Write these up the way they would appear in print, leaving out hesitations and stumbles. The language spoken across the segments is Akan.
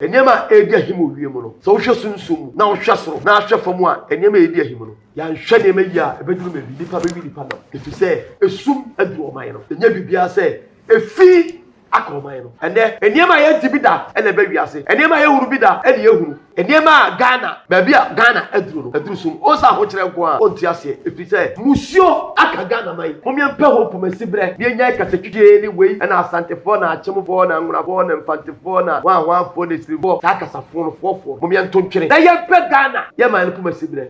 Nneɛma a ɛredi ahim wɔ wiem no, sɛ wohwɛ sunsum mu na wohwɛ soro na ahwɛ fam a, nneɛma a ɛredi ahim no, yɛanhwɛ nneɛma yie a, ɛbɛduru baabi, nnipa bɛwi nnipa nam, ɛfiri sɛ esum aduru ɔman no. Ɛnyɛ biribiara sɛ efi aka ɔman no. Ɛnnɛ, nneɛma a yɛnte bi da na ɛba wiase. Nneɛma a yɛnhunu bi da na yɛhunu. Nneɛma a Ghana, baabi a Ghana aduru no, aduru sum. Wo nsa ahokyerɛ nko ara, wonte aseɛ, ɛfiri sɛ musuo aka Ghana man. Mom yɛmpɛ hope masi berɛ na yɛnyae kasatwitwie ne wei na Asantefoɔ na Akyemfoɔ na Anwonafoɔ na Mfantefoɔ na hwanhwanfoɔ na Esirifoɔ, saa kasafonofoɔfoɔ. Mom yɛnto ntwene na yɛmpɛ Ghana, yɛn man no pomasi berɛ.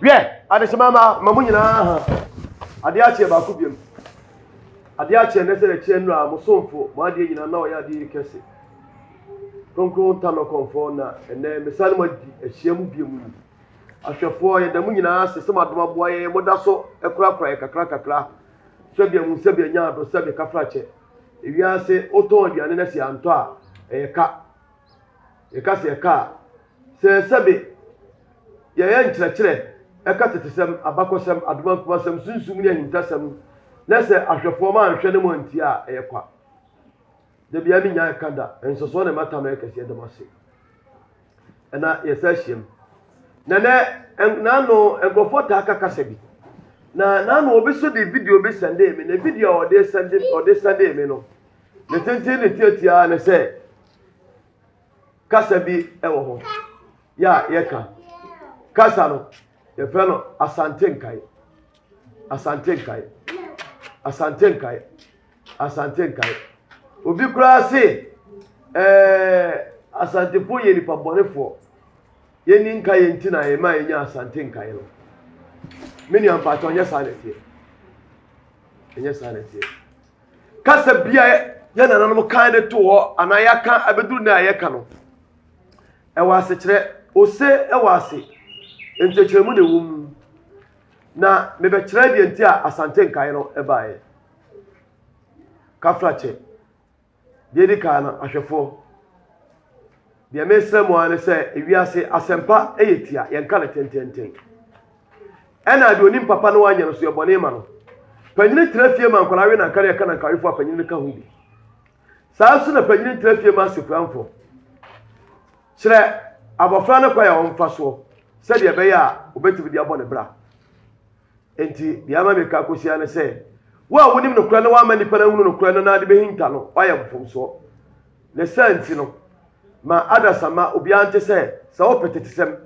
Wiɛ, adehyema ma ma mo nyinaa ha. Adeɛ akyeɛ baako biam. Adeɛ akyeɛ nɛ sɛ ɛkyeɛ nnura mo somfo mo adeɛ nyinaa na ɔyɛ adeɛ yi kɛse. Kronkron nta nɔkɔmfɔ na ɛnɛ mesane mo adi ahyia mu biam yi. Ahwɛfoɔ yɛda mo nyinaa ase sɛ mo adom aboa yɛn mo da so korakora yɛ kakra kakra. Sɛbea mu sɛbea nya ado sɛbea kafrakyɛ. Ewiase wotɔn aduane na sɛ yɛantɔ a ɛyɛ ka. Yɛka sɛ yɛka a, sɛ sɛbe yɛyɛ nkyerɛkyerɛ ɛka tetesɛm, abakɔsɛm, adomankomasɛm, sunsum ne ahintasɛm, na sɛ ahwɛfoɔ ma anhwɛ ne mo antie a, ɛyɛ kwa. Da biara menya ɛka da, nsɔsoɔ na ɛma tam ɛyɛ kɛseɛ da mo ase. Ɛna yɛsa ahyiam. Na nɛ n'ano nkurɔfoɔ taa ka kasa bi. Na n'ano obi so de video bi sɛndee me, na video a ɔde sɛnde ɔde sɛndee me no, ne tenten ne tiatia ne sɛ kasa bi wɔ hɔ yɛ a yɛka kasa no yɛfrɛ no asante nkae asante nkae asante nkae asante nkae obi koraa se ɛɛ asantefoɔ yɛ nipa bɔnefoɔ yɛnni nkaeɛ nti na yɛma yɛnya asante nkae no me nua mpakyɛ ɔnyɛ saa na ɛteɛ ɛnyɛ saa na ɛteɛ Kasa bi a yɛn nananom kan de too hɔ anaa yɛaka abɛduru nnɛ a yɛka no, ɛwɔ asekyerɛ. Ose wɔ ase, nkyerɛkyerɛmu na ɛwɔ mu. Na mebɛkyerɛ deɛ nti a Asante nkaeɛ no baeɛ. Kafrakyɛ, deɛ ɛdi kan no, ahwɛfoɔ, deɛ mesrɛ mo ara ne sɛ ewiase asɛmpa yɛ tia, yɛnka no tententen. Ɛna deɛ onim papa na wanyɛ no so yɛ bɔne ma no. Panyini tena fie ma nkwadaa we nanka ne ɛka nankawefo a panyini no ka ho bi. Saa nso na panyini tena fie ma asefuramfo. Kyerɛ abɔfra no kwan a ɔmfa soɔ sɛdeɛ ɛbɛyɛ a obɛtumi de abɔ ne bra. Enti deɛ ama meka akɔsia ne sɛ wo a wonim nokorɛ na woama nnipa no ahunu nokorɛ no na ade bɛhinta no woayɛ mfomsoɔ. Ne saa nti no ma adasamma obiara nte sɛ sɛ wopɛ tetesɛm,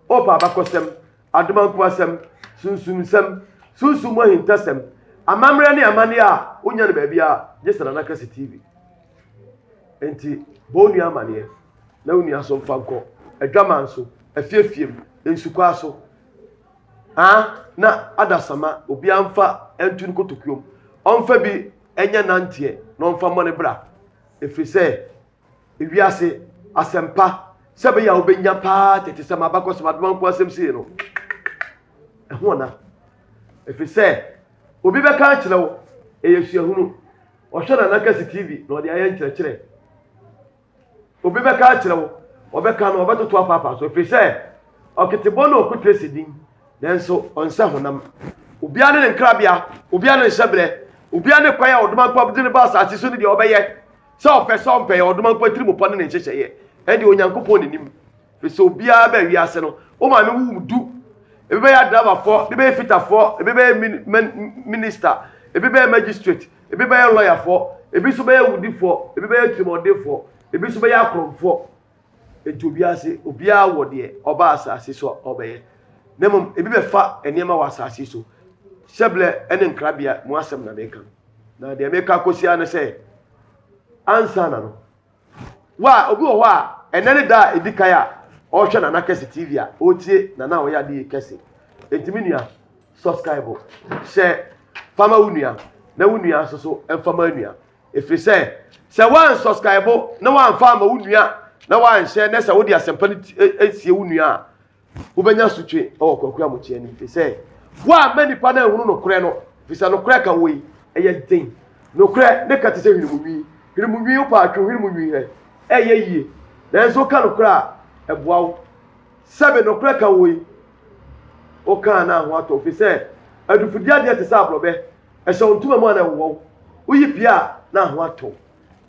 wopɛ abakɔsɛm, Adomankoasɛm, sunsumsɛm, sunsum mu ahintasɛm, amammerɛ ne amanneɛ a wonnya no baabiara gye sɛ Nana Kɛse TV. Enti bɔ wo nua amanneɛ na wo nua nso mfa nkɔ adwaman so, afiefie mu, nsukwaa so. Ah, na adasama obiara mfa nto ne kotokuom. Ɔmfa bi nyɛ nanteɛ na ɔmfa mmɔ ne bra. Ɛfiri sɛ Ewiase asɛmpa sɛ ɛbɛyɛ a wobɛnya paa tete sɛ m'abakɔsɛm adoma nko asɛm sei no ɛho ɔna ɛfiri sɛ obi bɛka akyerɛ wo ɛyɛ suahunu ɔhwɛ Nana Kɛse TV na ɔde ayɛ nkyerɛkyerɛ obi bɛka akyerɛ wo ɔbɛka no ɔbɛtoto apaapa so ɛfiri sɛ ɔketebɔ no ɔko tracy din nanso ɔnsɛ honam obiara ne ne nkrabea obiara ne ne hyɛberɛ obiara ne kwan a ɔdoma nkwa de ne ba asase so ne deɛ ɔbɛyɛ Sɛ ɔpɛ sɛ ɔmpɛ yɛ ɔdoma nko atirimu ne ne nhyehyɛeɛ. Ɛnde Onyankopɔn na nim. Firi sɛ obiara baa wiase no, wo maame wo mu du. Ebi bɛyɛ adrabafoɔ, ebi bɛyɛ fitafoɔ, ebi bɛyɛ minista, ebi bɛyɛ magistrate, ebi bɛyɛ lɔyafoɔ, ebi nso bɛyɛ awudifoɔ, ebi bɛyɛ atirimuɔdenfoɔ, ebi nso bɛyɛ akorɔmfoɔ. Enti obiara se obiara wɔ deɛ ɔba asase so a ɔbɛyɛ. Na mmom ebi bɛfa nneɛma wɔ asase so. Hyɛbrɛ ne nkrabea mu asɛm na meka no. Na deɛ meka akɔsi ara ne sɛ ansa na no wa obi wɔ hɔ a ɛnɛ ne da a ɛdi kan a ɔrehwɛ Nana Kɛse TV a ɔretie Nana a ɔyɛ adeɛ kɛse. Enti me nua subscribe hyɛ fama wo nua na wo nua nso so mfama nua. Ɛfiri sɛ, sɛ woansɔskraibo na woamfa ama wo nua na woanhyɛ na sɛ wode asɛmpa no sie wo nua a, wobɛnya asotwe wɔ Kwaku Amokyɛ anim. Ɛfiri sɛ, woamma nnipa no anhunu nokorɛ no, ɛfiri sɛ nokorɛ ka wɔ yi, ɛyɛ den. Nokorɛ ne ka te sɛ hwenemunwi. Hwenemunwi, wopɛ atwe hwenemunwi hwɛ, ɛyɛ yie. Nanso woka nokorɛ a, ɛboa wo. Sɛbe nokorɛ ka wɔ yi, woka a na ho atɔ, ɛfiri sɛ adufudie adeɛ te sɛ aborɔbɛ. Ɛhyɛ wo ntoma mu a na ɛwowɔ wo. Woyi pie a na ho atɔ wo.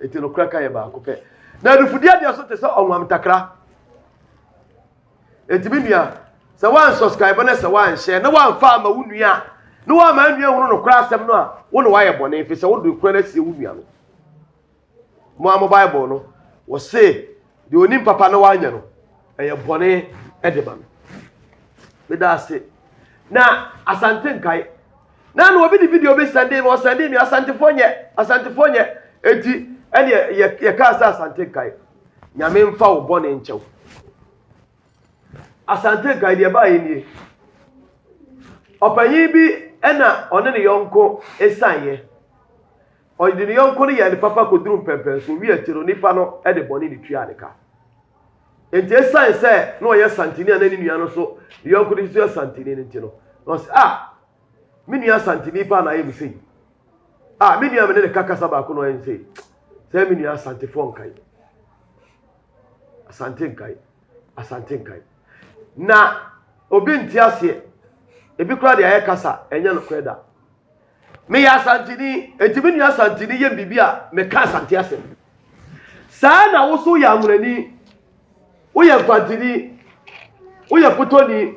Enti nokorɛ ka yɛ baako pɛ. Na adufudeɛ deɛ so te sɛ ɔnwam takra. Enti me nua, sɛ woansubscribe na sɛ woanhyɛ na woamfa ama wo nua a, na woama nua hunu nokorɛ asɛm no a, wo na woayɛ bɔne, ɛfiri sɛ wode nokorɛ no asie wo nua no. Mo a mo Bible no, wɔse deɛ onim papa na wanyɛ no, ɛyɛ bɔne de ma no. Meda ase. Na Asante nkae. Na na obi de video bi sɛnde me, ɔsɛnde me Asantefoɔ nyɛ, Asantefoɔ nyɛ. Enti ɛne yɛ yɛkaa sɛ Asante nkae. Nyame mfa wo bɔne nkyɛw. Asante nkae deɛ ɛbaeɛ nie. Ɔpanyin bi ɛna ɔne ne yɔnko esianeɛ. Ɔde ne yɔnko no yɛɛ ne papa kɔduruu mpɛnpɛnsoɔ, ɔwie akyire no, nipa no de bɔne na ɛtuaa ne ka. Enti ɛsiane sɛ na ɔyɛ santini a na ne nua no nso, ne yɔnko no nso yɛ santini no nti no, na ɔsɛ, ah, me nua santini paa na ayɛ me sei. Ah, me nua me ne ne ka kasa baako na ɔyɛ me sei. Sɛ me nua asantefoɔ nkae. Asante nkae. Asante nkae. Na obi nte aseɛ. Ebi koraa de ayɛ kasa, ɛnyɛ nokorɛ da. Meyɛ Asanteni, enti me nua Asanteni yɛ biribi a meka Asante asɛm. Saa na wo so woyɛ Anwonani, woyɛ Mfanteni, woyɛ Potoni,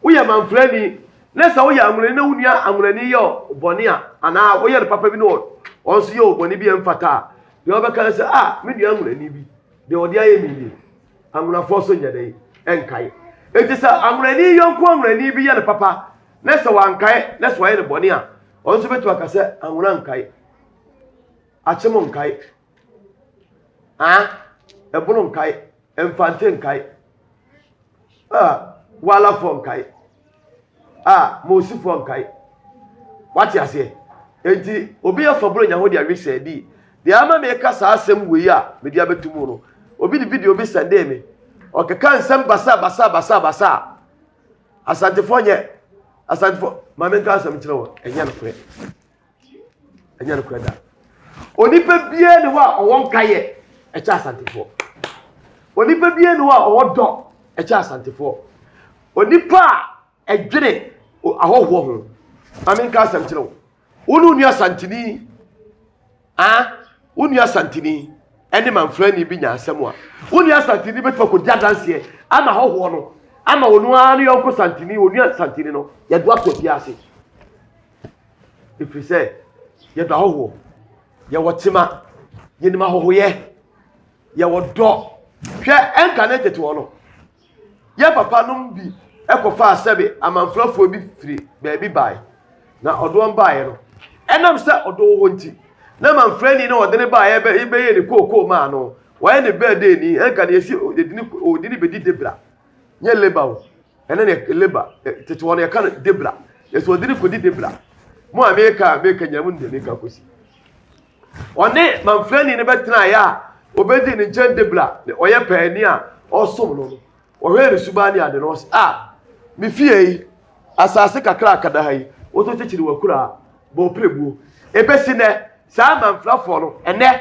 woyɛ Manfrani, na sɛ woyɛ Anwonani na wo nua Anwonani yɛ bɔne a, anaa woyɛ no papa bi na ɔno nso yɛ wo bɔne bi a ɛmfata a, deɛ wobɛka ne sɛ, ah, me nua Anwonani bi, deɛ ɔde ayɛ me nie. Anwonafoɔ so nyɛ dɛn ɛnkae. Enti sɛ Anwonani yɔnko Anwonani bi yɛ no papa na sɛ wankae na sɛ wayɛ no bɔne a, ɔno nso bɛtumi aka sɛ anwona nkae, akyem nkae, ah, ɛbono nkae, mfante nkae, ah, walafoɔ nkae, ah, mosifoɔ nkae. Wate aseɛ? Enti obi afa buro nya ho de awe sɛ di. Deɛ ama meka saa asɛm wei a mede abɛto mu no, obi de video bi sɛndee me. Ɔkeka nsɛm basa basa basa basa. Asantefoɔ nyɛ Asantefoɔ maame nka asɛm kyerɛ wɔ ɛnyɛ nokorɛ ɛnyɛ nokorɛ da onipa biara ni hɔ a ɔwɔ nkayɛ ɛkyɛ Asantefoɔ onipa biara ni hɔ a ɔwɔ dɔ ɛkyɛ Asantefoɔ onipa a ɛdwene ahɔhoɔ ho maame nka asɛm kyerɛ wɔ Wo ne wo nua Asanteni, ah, wo nua Asanteni ɛne manfrani bi nya asɛm a, wo nua Asanteni bɛtumi akɔdi adanseɛ ama hɔhoɔ no, ama ɔno ara ne yɔnko Santeni, onua Santeni no, yɛde ato afiase. Ɛfiri sɛ, yɛdɔ ahɔhoɔ, yɛwɔ tema, yɛnim ahɔhoyɛ, yɛwɔ dɔ. Hwɛ, ɛnka ne tete hɔ no, Yɛn papanom bi kɔfaa sɛbe amanfrafoɔ bi firi baabi baeɛ, na ɔde wɔn baeɛ no, ɛnam sɛ ɔdɔ wɔ hɔ nti, na manfrani na ɔde ne baeɛ bɛyɛ ne kookoo maa no, wɔayɛ ne bɛɛdeeni, ɛnka ne yɛsi yɛde ne ɔde ne bɛdi debra, nyɛ leba o, ɛne ne leba, tete hɔ no yɛka no debra, yɛsɛ ɔde ne kɔdi debra. Mo a meka a meka nyina mo nim deɛ meka kɔsi. Ɔne mamfrani no bɛtenaeɛ a ɔbɛdii ne nkyɛn debra, ɔyɛ paani a ɔsom no no. Ɔhwɛɛ ne suban ne ade no, ɔse, ah, me fie yi, asase kakra a kada ha yi, woto kyekyere w'akura, bɔ pirebuo. Ebesi nnɛ, saa mamfrafoɔ no, ɛnnɛ,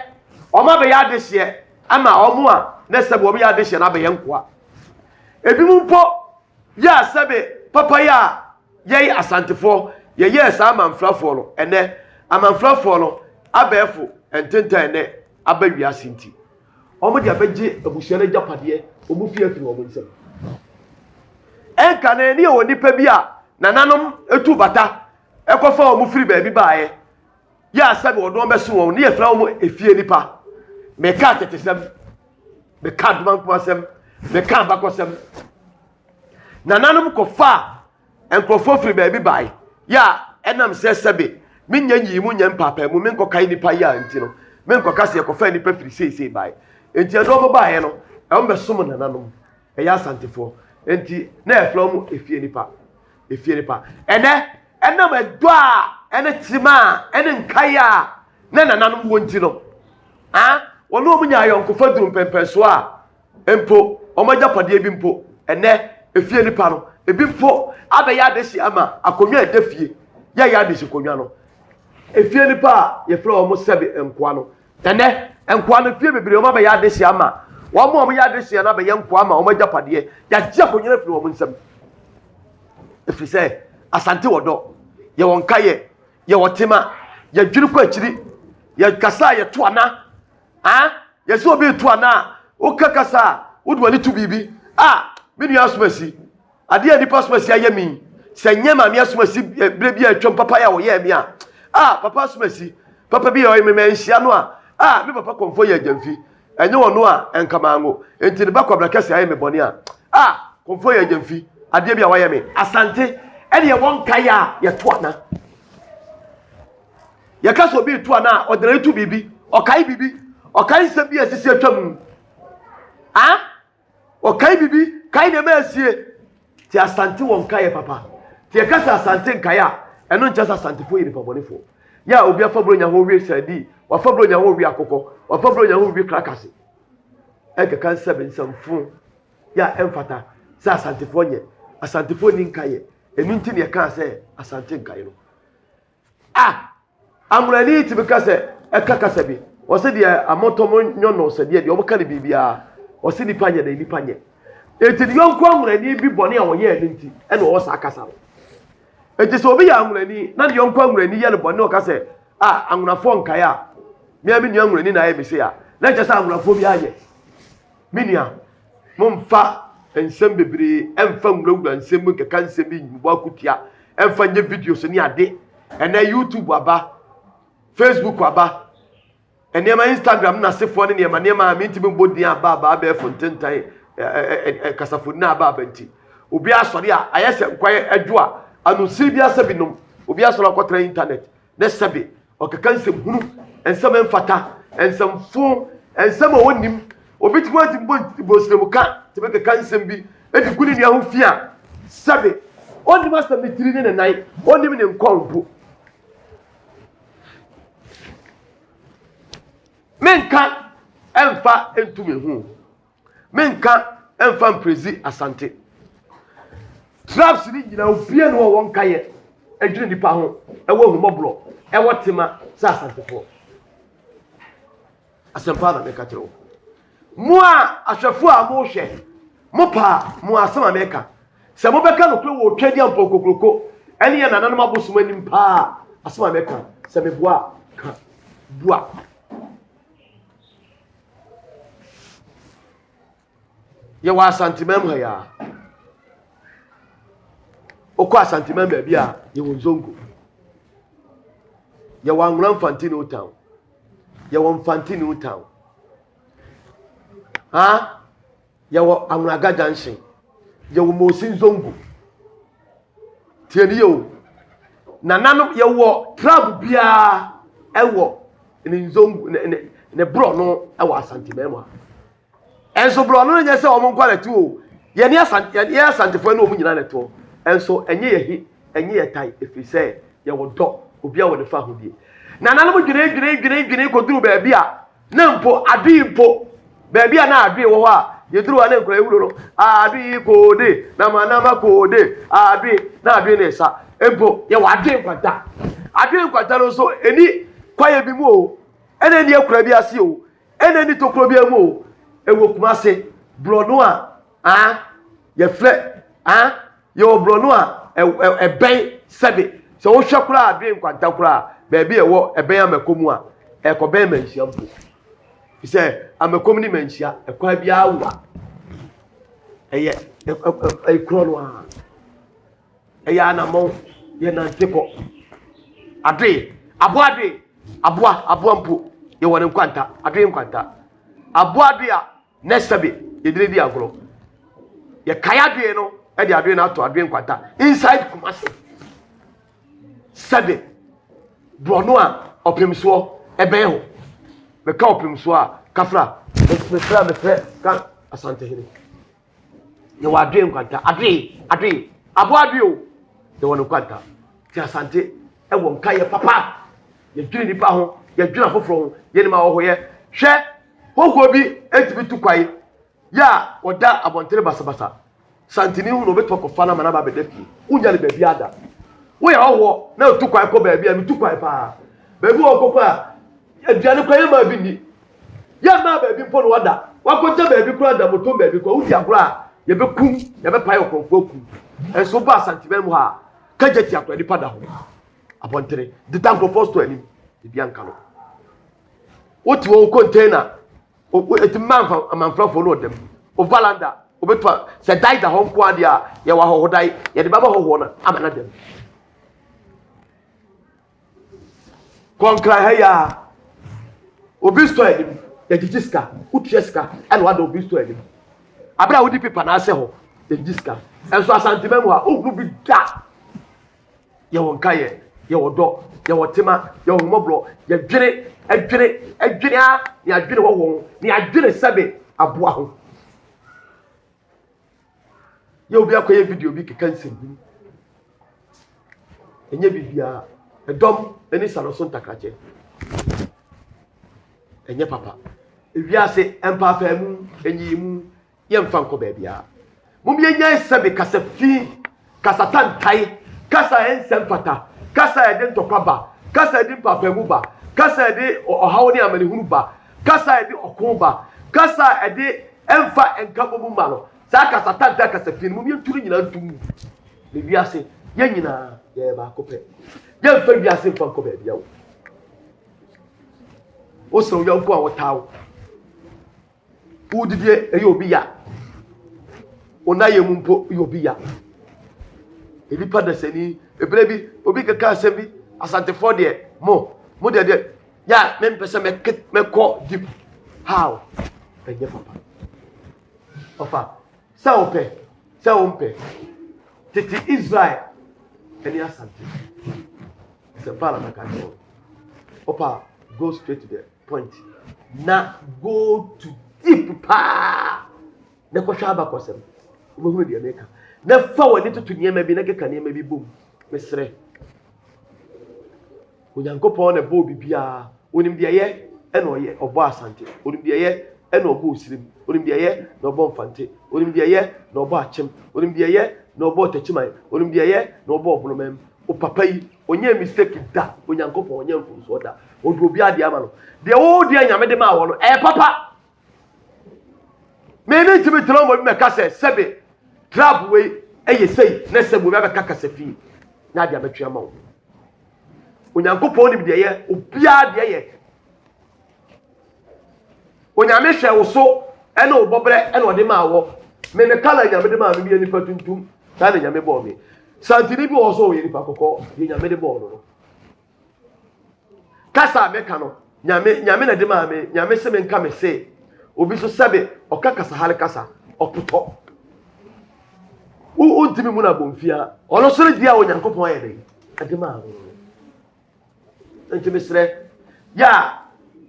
wɔn abɛyɛ adehyeɛ ama wɔn a na sɛbe wɔn yɛ adehyeɛ no abɛyɛ nkoa. Ebinom mpo yɛ a sɛbe papa yɛ a yɛn Asantefoɔ yɛyɛɛ saa amanfrafoɔ no, ɛnnɛ, amanfrafoɔ no abɛɛfo ntentan ɛnnɛ aba wiase nti, wɔde abɛgye abusua no agyapadeɛ, wɔn fie afiri wɔn nsam. Ɛnka no ɛne yɛwɔ nnipa bi a nananom tu bata ɛkɔfa wɔn firi baabi baeɛ, yɛ a sɛbe wɔde wɔn bɛso wɔn, ne yɛfrɛ wɔn efie nipa. Meka atetesɛm, meka adomankomasɛm, meka abakɔsɛm. Nananom kɔfaa nkurɔfoɔ firi baabi bae, yɛ a ɛnam sɛ sɛbe menyɛ nyiyimu nyɛ mpaapaemu menkɔkae nnipa yɛ a nti no, menkɔka sɛ yɛkɔfaa nnipa firi seisei bae. Enti ɛde wɔn baeɛ no, wɔn bɛsom nananom, ɛyɛ Asantefoɔ. Enti na yɛfrɛ wɔn efie nnipa, efie nnipa. Ɛnɛ, ɛnam ɛdɔ a ɛne tema a ɛne nkae a na nananom wɔ nti no, a wɔne wɔn nya ayɔnkofa duru mpɛmpɛnsoɔ a Mpo wɔn agyapadeɛ bi mpo, ɛnnɛ, efie nipa no, ebi mpo abɛyɛ adehye ama akonnwa a ɛda fie, yɛyɛ adehye nkonnwa no. Efie nipa a yɛfrɛ wɔn sɛbe nkoa no, ɛnnɛ, nkoa no fie bebree wɔn abɛyɛ adehye ama wɔn a wɔyɛ adehye no abɛyɛ nkoa ama wɔn agyapadeɛ. Yɛagye akonnwa no afiri wɔn nsam. Ɛfiri sɛ, Asante wɔ dɔ, yɛwɔ nkayɛ. Yɛwɔ tema. Yɛdwene kɔ akyiri. Yɛkasa a yɛto ana. Ah, yɛsɛ obi reto ana a, woka kasa a, wode w'ani to biribi. Ah, me nua asomasi, adeɛ a nipa asomasi ayɛ me sɛ nyɛ maame asomasi eh, berɛ bi a atwam papa yɛ a wɔyɛɛ me a, ah, papa asomasi, papa bi a ɔyɛ me manhyia no a, ah, me papa kɔmfɔ yɛ agyamfi. Ɛnyɛ ɔno a, ɛnka mango. Enti ne ba kwabena kɛse ayɛ me bɔne a, ah, kɔmfɔ yɛ agyamfi, adeɛ bi a wayɛ me. Asante, ɛne ɛwɔ nkaeɛ a yɛto ana. Yɛka sɛ obi reto ana a, ɔde n'ani to biribi, ɔkae biribi, ɔkae nsɛm bi a esisi atwa mu. Ah, ɔkae biribi, kae nneɛma a asie. Te Asante wɔ nkaeɛ papa. Te yɛka sɛ Asante nkaeɛ a, ɛno nkyerɛ sɛ Asantefoɔ yɛ nipa bɔnefoɔ. Yɛ a obi afa buronya ho wie sardine, wafa buronya ho wie akokɔ, wafa buronya ho wie krakase. Ɛkeka nsɛm nsɛmfo yɛ a ɛmfata sɛ Asantefoɔ nyɛ. Asantefoɔ ni nkaeɛ. Ɛno nti na yɛkaa sɛ Asante nkaeɛ no. Ah! Anwonani tumi ka sɛ ɛka kasa bi. Ɔse deɛ amɔtɔ mo nyɔ no sɛ deɛ deɛ ɔmo no biribiara. Ɔse nipa nyɛ na nipa nyɛ. Eti ne yɔnko anwonani bi bɔne a ɔyɛɛ no nti ɛna ɔwɔ saa kasa no. Eti sɛ obi yɛ anwonani na ne yɔnko anwonani yɛ no bɔne na ɔka sɛ ah anwonafoɔ nkae a mea me nua anwonani na ayɛ me sei a na kyerɛ sɛ anwonafoɔ bi anyɛ. Me nua, momfa nsɛm bebree ɛmfa nwurawura nsɛm mu nkeka nsɛm bi mbɔ akutia ɛmfa nyɛ videos ne ade. Ɛnɛ YouTube aba, Facebook aba, nneɛma Instagram na asefoɔ ne nneɛma nneɛma a mentumi mbɔ din aba aba abɛɛfo ntentan kasafo na aba aba nti. Obi asɔre a ayɛ sɛ nkwan adwo a anosiri bi asɛ binom. Obi asɔre akɔtena internet ne sɛbe ɔkeka nsɛm hunu, nsɛm ɛmfata, nsɛm fo, nsɛm a wɔnnim. Obi tumi ati bɔ bɔsirem ka tumi keka nsɛm bi de gu ne nua ho fi a sɛbe ɔnnim asɛm ne tiri ne ne nan, ɔnnim ne nkɔn mpo. Menka ɛmfa ntumi ho. Menka ɛmfa mprezi Asante. Traps ne nyinaa obia ne wɔwɔ nkayɛ ɛdwene nipa ho ɛwɔ ahumɔborɔ ɛwɔ tema sɛ Asantefoɔ. Asɛmpa na meka kyerɛ wo. Mo a ahwɛfoɔ a mohwɛ mo paa mo asɛm a meka sɛ mobɛka nokorɛ wɔ otwa di ampɔ kokroko ɛne yɛ nananom abosom anim paa asɛm a meka sɛ meboa ka bua. Yɛwɔ Asanteman mu ha yi ara. Wokɔ Asanteman baabi a, yɛwɔ Nzongo. Yɛwɔ Anwona Mfante New Town. Yɛwɔ Mfante New Town. Ha? Yɛwɔ Anwonaga Junction. Yɛwɔ Mosi Nzongo. Tie ni yɛ o. Nananom yɛwɔ tribe biara ɛwɔ ne nzongo ne ne ne borɔno ɛwɔ Asanteman mu ha. Ɛnso borɔno no nyɛ sɛ wɔn nko na ɛte o. Yɛne Asante yɛn Asantefoɔ ne wɔn nyinaa na ɛte Ɛnso ɛnyɛ yɛ he ɛnyɛ yɛ tan ɛfiri sɛ yɛwɔ dɔ obiara wɔ ne fa ahodie. Nananom dwene dwene dwene dwene kɔduru baabi a Na mpo adoe mpo, baabi a na adoe wɔ hɔ a yɛduru hɔ a na nkwadaa wuro no, adoe koode, na manama koode, adoe, na adoe ne nsa. Mpo yɛwɔ adoe nkwanta. Adoe nkwanta no nso, ɛni kwaeɛ bi mu o, ɛna ɛni akura bi ase o, ɛna ɛni tokuro bi mu o, ɛwɔ Kumase, borɔno a, ah, yɛfrɛ, ah, Yɛwɔ borɔno a ɛbɛn sɛbe sɛ wohwɛ koraa adwene nkwanta koraa baabi a ɛwɔ ɛbɛn amakom a ɛkɔbɛn manhyia mpo sɛ amakom ne manhyia ɛkwan biara wa ɛyɛ ɛkorɔ no a ɛyɛ anamɔn yɛnante kɔ adoe aboa adoe aboa aboa mpo yɛwɔ ne nkwanta adoe nkwanta aboa adoe a Nɛ sɛbe yɛde no di agorɔ. Yɛkae adoe no de adoe no ato adoe nkwanta inside Kumasi. Sɛbe borɔno a ɔpem soɔ ɛbɛn hɔ. Meka ɔpem soɔ a kafra mefrɛ a mefrɛ ka Asantehene. Yɛwɔ adoe nkwanta adoe adoe aboa adoe o yɛwɔ no nkwanta. Ti Asante ɛwɔ nkaeɛ papa. Yɛdwene nipa ho yɛdwene afoforɔ ho yɛnim ahɔhoyɛ hwɛ Hɔhoɔ bi tumi tu kwan yɛ a ɔda abɔntene basabasa. Santini hu no, ɔbɛtumi akɔfa no ama no aba abɛda fie. Wonnya no baabi ada. Woyɛ hɔhoɔ na wotu kwan kɔ baabi a, metu kwan paa. Baabi wɔ hɔ kɔkɔ a, aduane koraa yɛmmaa bi nni. Yɛmmaa baabi mpo na wada. Wakɔgya baabi koraa da motom baabi koraa. Wodi agorɔ a, yɛbɛkum, yɛbɛpae ɔkorɔmfoɔ akum. Nso woba Asanteman mu ha a, kagya tia koraa nipa da hɔ. Abɔntene deda nkurɔfoɔ store anim, ebi anka no. Wote wɔn container, ɛtumi ma amanfrafoɔ no ɔdam. O valanda, wobɛtuma sɛ dan da hɔ nko adeɛ a yɛwɔ ahɔhodan, yɛde bɛma hɔhoɔ no ama no adam. Kɔnkran ha yi a, obi store anim, yɛgyegye sika, wotua sika ɛna wada obi store anim. Abere a wodi pepa na asɛ hɔ, yɛgyegye sika. Ɛnso Asantema mu ha, wohunu bi da. Yɛwɔ nkaeɛ, yɛwɔ dɔ, yɛwɔ tema, yɛwɔ ahummɔborɔ, yɛdwene, ɛdwene, ɛdwene a, ne adwene wɔ wɔn, ne adwene sɛbe aboa ho. Yɛ obi akɔyɛ video bi keka nsɛmhunu. Ɛnyɛ biribiara. Ɛdɔm ne sa no so ntakrakyɛ. Ɛnyɛ papa. Ewiase mpaapaamu, nyiyimu, Yɛmfa nkɔ baabiara. Mom yɛnyae sɛbe kasa fi, kasa tantae, kasa a ɛnsɛ mfata, kasa a ɛde ntɔkwa ba, kasa a ɛde mpaapaemu ba, kasa a ɛde ɔhaw ne amanehunu ba, kasa a ɛde ɔko ba, kasa a ɛde ɛmfa nkabom mma no. Saa kasa tantae, kasa fi no, mom yɛntu ne nyinaa nto ngu. Na wiase, yɛn nyinaa yɛyɛ baako pɛ. Yɛmfa wiase mfa nkɔ baabiara o. Wosrɛ wo yɔnko a wɔtaa wo. Wodidi ɛyɛ obi ya. Wo nan yɛ mu mpo yɛ obi ya. Nnipa dasani, ebere bi obi keka asɛm bi, asantefoɔ deɛ mo, mo deɛ deɛ, ya mempɛ sɛ mɛkɔ deep. How? Ɛnyɛ papa. Ɔfa, sɛ wopɛ, sɛ wompɛ. Tete Israel ɛne Asante. Sɛ paa na mɛka kyerɛ wo. Ɔpa, go straight to the point na go to deep paa na kɔhwɛ abakɔsɛm wobɛhunu deɛ meka na fa w'ani toto nneɛma bi na keka nneɛma bi bom mesrɛ Onyankopɔn na ɛbɔɔ biribiara onim deɛ ɛyɛ ɛna ɔyɛ ɔbɔ asante onim deɛ ɛyɛ ɛna ɔbɔ osirim onim deɛ ɛyɛ na ɔbɔ mfante onim deɛ ɛyɛ na ɔbɔ akyem onim deɛ ɛyɛ na ɔbɔ takyiman onim deɛ ɛyɛ na ɔbɔ ɔbonomam o papa yi ɔnyɛ mistake da Onyankopɔn ɔnyɛ mfomsoɔ da Ɔde obi adeɛ ama no. Deɛ wo deɛ nyame de maa wɔ no, ɛyɛ papa. Me me ntumi tena wɔn bi mɛka sɛ sɛbe trap wei ɛyɛ sei na sɛbe obi abɛka kasa fi na adeɛ abɛtwe ama wo. Onyankopɔn nim deɛ yɛ, obiara deɛ yɛ. Onyame hwɛ wo so ɛne wo bɔbrɛ ɛna ɔde maa wɔ. Me me kala nyame de maa me meyɛ nipa tuntum saa na nyame bɔɔ me. Santini bi wɔ hɔ so ɔyɛ nipa kɔkɔɔ deɛ nyame de bɔɔ no no. Kasa a meka no, Nyame, Nyame na de maa me, Nyame se menka me se. Obi so sɛbe ɔka kasahare kasa, ɔpotɔ. Wo wontumi mu no abomfia. Ɔno so ne deɛ a Onyankopɔn ayɛ dɛn? Ɛde maa no no. Nti mesrɛ, yɛ a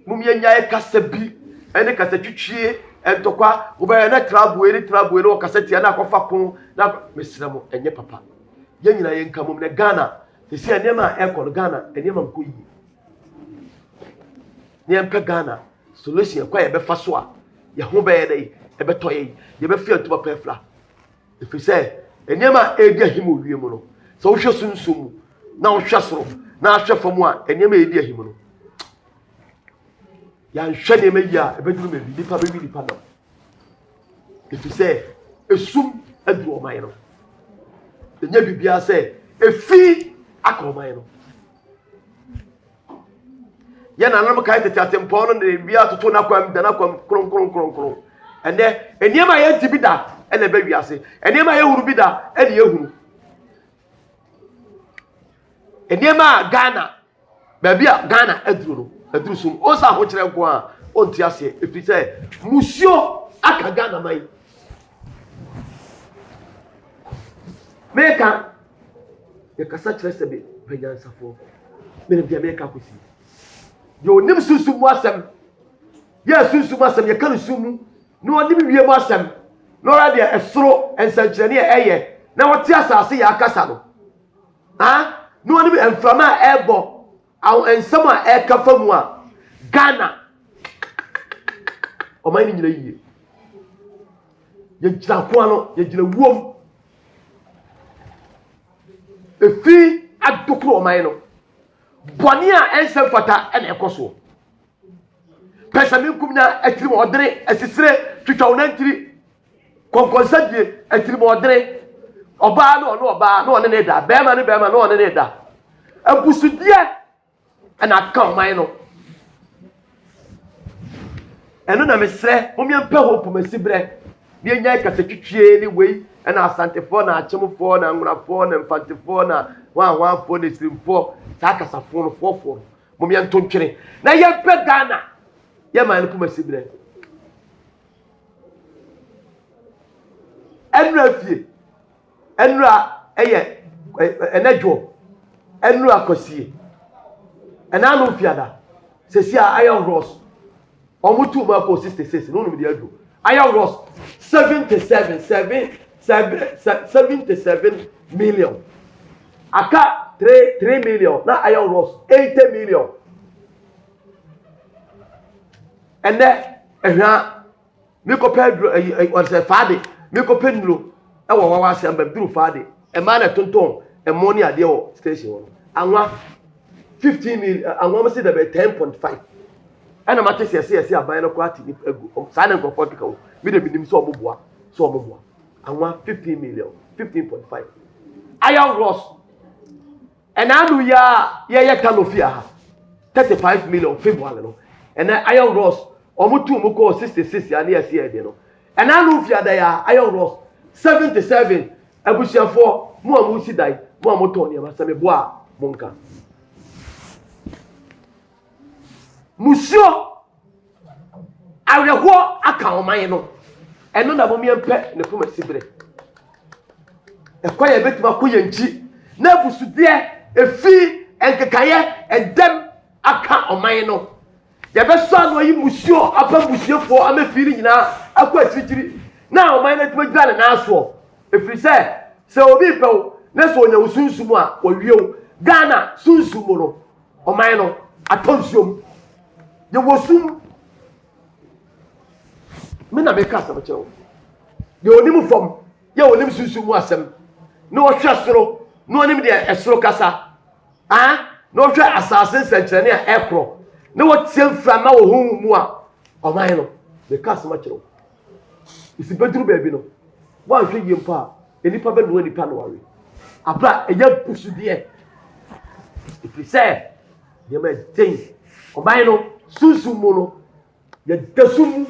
mom yɛnyae kasa bi ɛne kasa twitwie ntɔkwa wobɛyɛ na traboe ne traboe ne ɔkasa tia na akɔfa ko na mesrɛ mo ɛnyɛ papa. Yɛn nyinaa yɛnka mom na Ghana Sisi nneɛma a ɛkɔ no Ghana nneɛma nkɔ yie. Ne yɛmpɛ Ghana solution ɛkɔ a yɛbɛfa so a yɛn ho bɛyɛ dɛ ɛbɛtɔ yɛn yɛbɛfi atuma pɛ fila. Ɛfiri sɛ nneɛma a ɛredi ahim wɔ wiem no sɛ wohwɛ sunsum mu na wohwɛ soro na ahwɛ fam a nneɛma a ɛredi ahim no yɛanhwɛ nneɛma yie a ɛbɛduru baabi nipa bɛwi nipa nam. Ɛfiri sɛ esum aduru ɔman no. Ɛnyɛ biribiara sɛ efi aka ɔman no. Yɛn nananom kae tete atempɔn no de wia atoto n'akwam da n'akwam kronkron kronkron. Ɛnɛ nneɛma a yɛnte bi da ɛna ɛbɛ wiase. Nneɛma a yɛhunu bi da ɛna yɛhunu. Nneɛma a Ghana Baabi a Ghana aduru no, aduru sum. Ɔnsa ahokyerɛ nko a, ɔnte aseɛ. Ɛfiri sɛ, musuo aka Ghana man. Meka, yɛkasa kyerɛ sɛ me panyansafoɔ. Menim deɛ meka kɔsi. Deɛ ɔnim sunsum mu asɛm, yɛ sunsum asɛm, yɛka no sum mu, na ɔnim wiem asɛm, na ɔyɛ deɛ ɛsoro nsɛnkyerɛnne a ɛyɛ, na ɔte asase yɛ akasa no. Ah, na wɔnim mframa a ɛrebɔ, awo nsɛm a ɛreka fa mu a, Ghana, ɔman no nyina yie. Yɛgyina ko ano, yɛgyina wuom. Efi adokoro ɔman no. Bɔne a ɛnsɛ mfata ɛna ɛkɔ soɔ. Pɛsɛmenkomenya, atirimɔdene, asisire, twitwa wo nantiri. Kɔnkɔnsa die, atirimɔdene, ɔbaa ne ɔne ɔbaa ne ɔne ne da, bɛrima ne bɛrima ne ɔne ne da. Abusudeɛ ɛna aka ɔman no. Ɛno na mesrɛ mo yɛmpɛ hɔ pomasi berɛ na yɛnyae kasatwitwie ne wei ɛna asantefoɔ na akyemfoɔ na anwonafoɔ na mfantefoɔ na hwanhwanfoɔ na esirimfoɔ saa kasafoɔ no foɔfoɔ no mom yɛnto ntwene na yɛmpɛ Ghana yɛ man no pomasi berɛ. Ɛnura fie Ɛnura ɛyɛ ɛnɛ dwoɔ. Ɛnura kwasie. Ɛna ano fiada. Sɛsi a ayɛ rɔs. Wɔn tu mu akɔ 66 na wɔn deɛ aduro. Ayɛ rɔs 77 7 7 77 million. Aka 3 3 million na ayɛ rɔs 80 million. Ɛnɛ ɛhwɛ Mekɔpɛ aduro ayi ayi ɔsɛ faade mekɔpɛ nnuro ɛwɔ wawa ase amba duru faade ɛmaa na ɛtontɔn ɛmo ne adeɛ wɔ station hɔ no anwa 15 mil anwa mo se dɛbɛ 10.5 ɛna mate sɛ ɛsɛ yɛsɛ aban no kɔ ate nipa agu saa na nkurɔfoɔ keka wo me de menim sɛ ɔmo boa sɛ ɔmo boa anwa 15 million 15.5 iron rods Ɛna ano yi a yɛyɛ Kano fie ha 35 million February no ɛnɛ iron rods wɔn tu mu kɔɔ 66 a ne yɛsi yɛ de no ɛna ano fi ada ya iron rods 77 abusuafoɔ mo a mo si dan mo a mo tɔn nneɛma sɛ meboa a mo nka musuo Awerɛhoɔ aka ɔman no. Ɛno na mom yɛmpɛ ne poma siberɛ. Ɛkwan a yɛbɛtumi akɔ yɛn nkyi na abusudeɛ, efi, nkekaeɛ, ɛdɛm aka ɔman no. Yɛbɛsɔ ano ayi musuo aba mmusuafoɔ ama fi no nyinaa akɔ akyirikyiri na ɔman no atumi agyina ne nan soɔ. Ɛfiri sɛ, sɛ obi repɛ wo na sɛ ɔnya wo sunsum a, wawie wo. Ghana sunsum mu no, ɔman no atɔ nsuo mu. Yɛwɔ sum. Me na meka asɛm kyerɛ wo. Deɛ onim fam, yɛ onim sunsum mu asɛm, na ɔhwɛ soro, na onim deɛ ɛsoro kasa, ah, na ɔhwɛ asase nsɛnkyerɛnne a ɛkorɔ, na wɔtie mframa wɔ honhom mu a, ɔman no, meka asɛm akyerɛ wo. Esi bɛduru baabi no, woanhwɛ yie mpo a, nnipa bɛnoa nnipa na wɔawe. Abere a ɛyɛ abusudeɛ. Ɛfiri sɛ, nneɛma ɛden. Ɔman no, sunsum mu no, yɛda sum mu.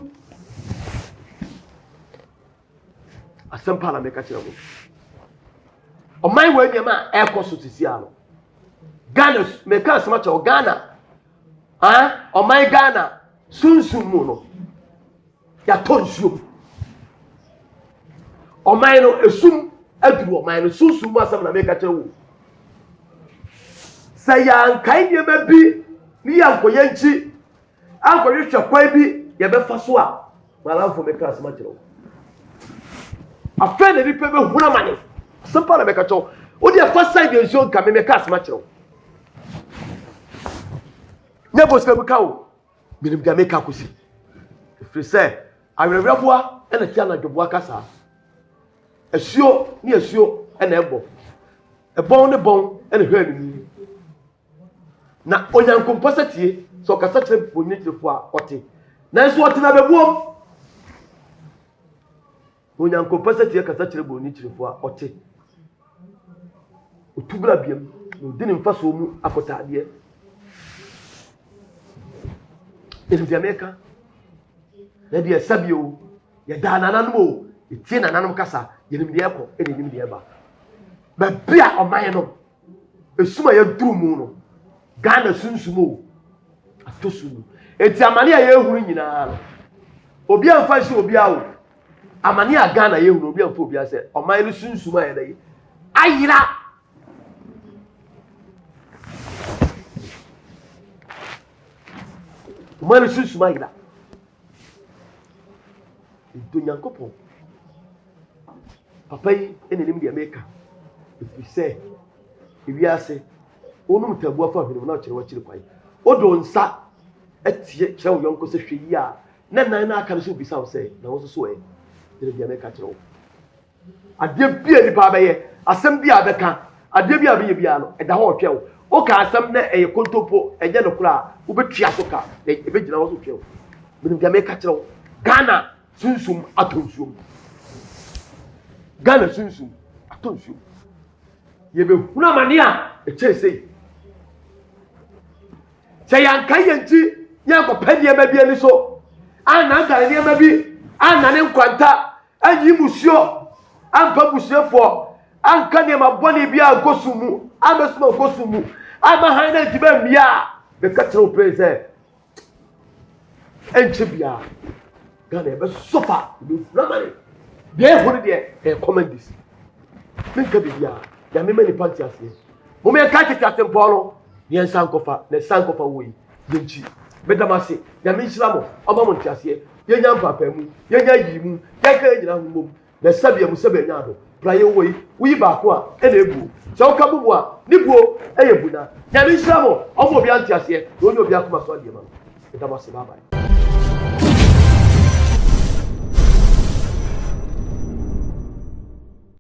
Asɛm pa na meka kyerɛ mo. Ɔman wɔ nneɛma a ɛrekɔ so sisi ano. Ghana, meka asɛm akyerɛ wo, Ghana, ah, ɔman Ghana, sunsum mu no, yɛatɔ nsuo mu. Ɔman no, esum aduru ɔman no, sunsum mu asɛm na meka kyerɛ wo. Sɛ yɛankae nneɛma bi ne yɛankɔ yɛn nkyi ankɔhwehwɛ kwan bi yɛbɛfa so a, malamfo meka asɛm akyerɛ wo. Afei na nipa bɛhunu amane. Asɛm pa na meka kyerɛ wo. Wo deɛ fa side nsuo nka me meka asɛm akyerɛ wo. Nyɛ bosea mu ka o. Menim deɛ meka akɔsi. Ɛfiri sɛ awerɛwerɛboa na ti anadwoboa kasa. Asuo ne asuo na ɛbɔ. Ɛbɔn ne bɔn na ɛhwɛ animu. Na Onyankompɔ sɛ tie, sɛ ɔkasa kyerɛ bonyinikyerɛfoɔ a, ɔte. Nanso ɔte na bɛbuom. Onyankompɔ sɛ tie kasa kyerɛ bonyinikyerɛfoɔ a, ɔte. Otu bra biam na odi ne mfasoɔ mu akɔtaadeɛ. Ɛnim deɛ meka. Na deɛ ɛsa bio, yɛdaa nananom o, yɛtie nananom kasa, yɛnim deɛ ɛkɔ, ɛna yɛnim deɛ ɛba. Baabi a ɔman no, esum a yɛduru mu no, Ghana sunsum o, atɔ sum mu. Eti amane a yɛhunu nyinaa no, obi amfa nhyɛ obi a o. Amane a Ghana yɛhunu, obi amfa obi asɛ, ɔman no sunsum a yɛda yi, ayera. Ɔman no sunsum ayera. Nti Onyankopɔn, papa yi na nim deɛ meka, ɛfiri sɛ ewiase wonom tabu afa hwene mu na ɔkyerɛ wakyiri kwan. Wode wo nsa atie kyerɛ wo yɔnko sɛ hwɛ yie a, na nan no aka no sɛ obisa wo sɛ na wo nso so ɛ? Ɛne deɛ meka kyerɛ wo. Adeɛ bi a nipa bɛyɛ, asɛm bi a bɛka, adeɛ bi a bɛyɛ biara no, ɛda hɔ ɔtwɛn wo. Woka asɛm na ɛyɛ kontompo, ɛnyɛ nokorɛ a, wobɛtua so ka, na ɛbɛgyina hɔ so twɛn wo. Menim deɛ meka kyerɛ wo. Ghana sunsum atɔ nsuo mu. Ghana sunsum atɔ nsuo mu. Yɛbɛhunu amane a ɛkyɛn sei. Sɛ yɛankae yɛn ti ne yɛankɔpɛ nneɛma bi ani so, annandan nneɛma bi, annane nkwanta, anyi mmusuo, ampa mmusuafoɔ, anka nneɛma bɔne bi ankɔ sum mu, ammɛsoma nkɔ sum mu, amma hann no antumi ammia a, meka kyerɛ wo pɛn sɛ, ɛnkyɛ biara Ghana yɛbɛsɔ fa yɛbɛfura ma ne deɛ ɛho no deɛ ɛyɛ common dis menka biribiara nyame ma nipa nte aseɛ mom yɛnka tete atempɔn no ne yɛnsa nkɔfa na ɛsa nkɔfa wɔ yi yɛnkyi meda mo ase nyame nhyira mo ɔma mo nte aseɛ yɛnya mpaapaamu yɛnya yii mu yɛnka yɛ nyina ho mmom Na sɛbea mu sɛbea nya ado. Praeɛ wɔ yi, woyi baako a, ɛna ebuo. Sɛ woka bɔ mu a, ne buo yɛ bu na. Nyame nhyira mo, ɔmma obiara nteaseɛ, na ɔnyɛ obiara akoma so adeɛ ma no. Meda mo ase, bye bye.